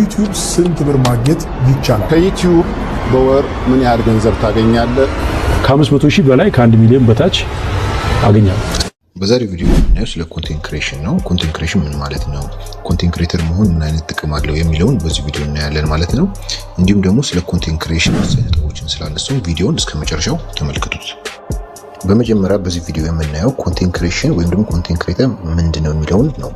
ከዩቲዩብ ስንት ብር ማግኘት ይቻላል? ከዩቲዩብ በወር ምን ያህል ገንዘብ ታገኛለህ? ከ500 ሺህ በላይ፣ ከ1 ሚሊዮን በታች አገኛለሁ። በዛሬው ቪዲዮ የምናየው ስለ content creation ነው። Content creation ምን ማለት ነው? Content creator መሆን ምን አይነት ጥቅም አለው የሚለውን በዚህ ቪዲዮ እናያለን ማለት ነው። እንዲሁም ደግሞ ስለ content creation ወሳኝ ነጥቦችን ስላነሳው ቪዲዮውን እስከ መጨረሻው ተመልከቱት። በመጀመሪያ በዚህ ቪዲዮ የምናየው content creation ወይም ደግሞ content creator ምንድን ነው የሚለውን ነው።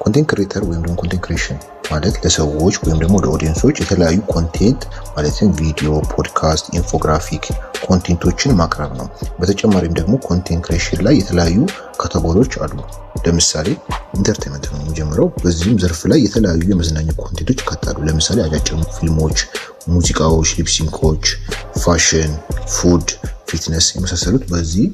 Content creator ወይም ደግሞ content creation ማለት ለሰዎች ወይም ደግሞ ለ audience ኦች የተለያዩ content ማለትም ቪዲዮ፣ podcast፣ infographic content ኦችን ማቅረብ ነው። በተጨማሪም ደግሞ content creation ላይ የተለያዩ category ዎች አሉ። ለምሳሌ entertainment ነው የሚጀምረው። በዚህም ዘርፍ ላይ የተለያዩ የመዝናኛ content ኦች ይካተታሉ። ለምሳሌ አጫጭር ፊልሞች፣ ሙዚቃዎች፣ lip sync ኦች፣ fashion፣ food፣ fitness የመሳሰሉት በዚህ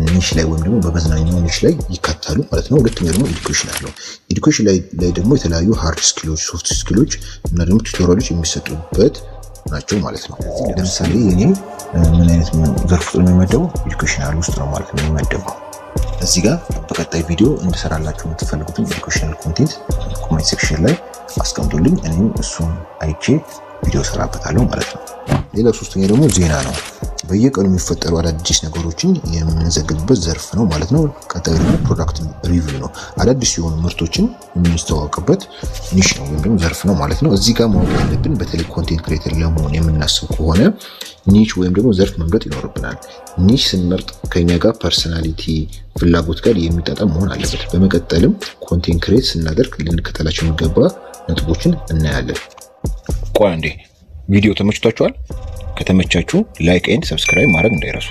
niche ላይ ወይም ደግሞ በመዝናኛው niche ላይ ይካተታሉ ማለት ነው። ሁለተኛው ደግሞ education አለው። Education ላይ ደግሞ የተለያዩ hard skill ኦች፣ soft skill ኦች እና ደግሞ tutorial ኦች የሚሰጡበት ናቸው ማለት ነው። ለምሳሌ የኔ ምን አይነት ዘርፍ ውስጥ ነው የሚመደበው? Educational ውስጥ ነው ማለት ነው የሚመደበው። እዚህ ጋር በቀጣይ ቪዲዮ እንድሰራላችሁ የምትፈልጉትን educational content comment section ላይ አስቀምጡልኝ። እኔም እሱን አይቼ ቪዲዮ ሰራበታለሁ ማለት ነው። ሌላው ሶስተኛ ደግሞ ዜና ነው። በየቀኑ የሚፈጠሩ አዳዲስ ነገሮችን የምንዘግብበት ዘርፍ ነው ማለት ነው። ቀጣዩ ደግሞ product review ነው። አዳዲስ የሆኑ ምርቶችን የምናስተዋውቅበት niche ነው ወይም ደግሞ ዘርፍ ነው ማለት ነው። እዚህ ጋር ማወቅ ያለብን በተለይ content creator ለመሆን የምናስብ ከሆነ niche ወይም ደግሞ ዘርፍ መምረጥ ይኖርብናል። Niche ስንመርጥ ከኛ ጋር personality ፍላጎት ጋር የሚጣጣም መሆን አለበት። በመቀጠልም content create ስናደርግ ልንከተላቸው የሚገባ ነጥቦችን እናያለን። ቆይ አንዴ፣ ቪዲዮ ተመችቷችኋል? ከተመቻችሁ like and subscribe ማድረግ እንዳይረሱ።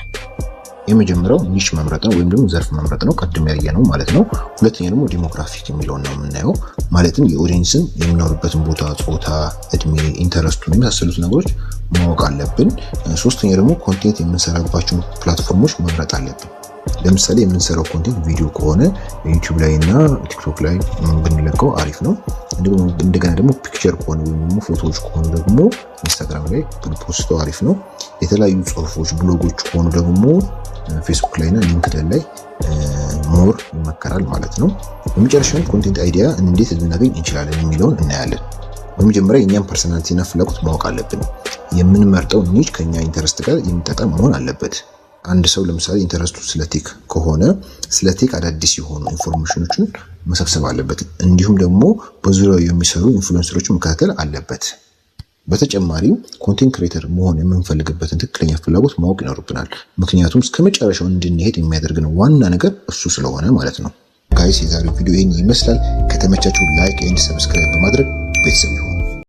የመጀመሪያው niche መምረጥ ነው ወይም ደግሞ ዘርፍ መምረጥ ነው፣ ቅድም ያየነው ማለት ነው። ሁለተኛ ደግሞ demographic የሚለውን ነው የምናየው። ማለትም የ audience ን የሚኖርበትን ቦታ፣ ጾታ፣ እድሜ፣ interest ኡን የመሳሰሉት ነገሮች ማወቅ አለብን። ሶስተኛ ደግሞ content የምንሰራባቸውን platform ኦች መምረጥ አለብን። ለምሳሌ የምንሰራው content ቪዲዮ ከሆነ ዩቲዩብ ላይ እና ቲክቶክ ላይ ብንለቀው አሪፍ ነው። እንደገና ደግሞ picture ከሆነ ወይም ደግሞ ፎቶዎች ከሆኑ ደግሞ ኢንስታግራም ላይ ብን post ተው አሪፍ ነው። የተለያዩ ጽሁፎች፣ ብሎጎች ከሆኑ ደግሞ ፌስቡክ ላይ እና ሊንክድን ላይ more ይመከራል ማለት ነው። በመጨረሻም content idea እንዴት ልናገኝ እንችላለን የሚለውን እናያለን። በመጀመሪያ የእኛን personality እና ፍላጎት ማወቅ አለብን። የምንመርጠው niche ከኛ interest ጋር የሚጣጣም መሆን አለበት። አንድ ሰው ለምሳሌ interest ኡ ስለ tech ከሆነ ስለ tech አዳዲስ የሆኑ information ኦችን መሰብሰብ አለበት። እንዲሁም ደግሞ በዙሪያው የሚሰሩ influencer ኦችን መከታተል አለበት። በተጨማሪም content creator መሆን የምንፈልግበትን ትክክለኛ ፍላጎት ማወቅ ይኖርብናል። ምክንያቱም እስከ መጨረሻው እንድንሄድ የሚያደርግን ዋና ነገር እሱ ስለሆነ ማለት ነው። Guys፣ የዛሬው ቪዲዮ ይህን ይመስላል። ከተመቻችሁ like and subscribe በማድረግ ቤተሰብ ይሁኑ።